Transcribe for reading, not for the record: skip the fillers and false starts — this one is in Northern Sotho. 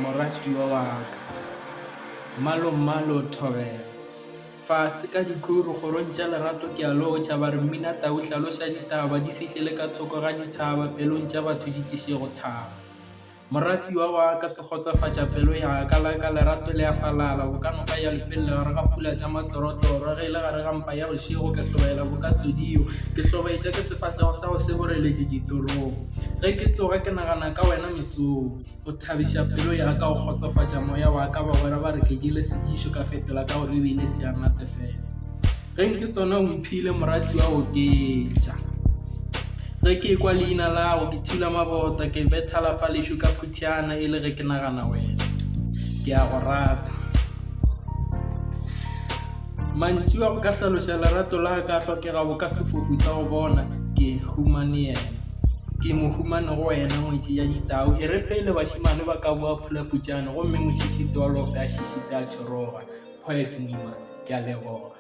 Moratiwa wa ka. Mmalo-mmalo thobela. Fase ka dikhuru kgorong tša lerato ke a lotšha, ba re mmina tau hlaloša ditaba di fihle le ka thoko ga dithaba, pelong tša batho di tliše go thaba. Moratiwa wa ka, se kgotsofatša pelo ya ka, la ka lerato le a falala, boka noka ya lepelle gare ga pula tša matlorotloro, ge e le gare ga mpa ya bošego ke hlobela boka tsodio, ke hlobaetša ke sefahlego sa go se boreledi ditorong. Ge ke tsoga ke nagana ka wena mesong, o thabiša pelo ya ka, o kgotsofatša moya wa ka, bagwera ba re ke jele sejišo ka fetola ka gore e bile se a natefela. Ge nke sona o mphile moratiwa oketša. Ge ke ekwa leina lago ke thula mabota ke betha lapa lešo ka phuthiana e le ge ke nagana wena. Ke a go rata. Mantšu a go ka hlaloša lerato la ka a hlokega boka sefofu sa go bona ke humane yena. Ke mo humane go wena ngwetši ya ditau. E re pele bašemane ba ka boa phulaputšane gomme mošišiti wa lope a šišitše a tšhoroga. Poet Moima, ke a leboga.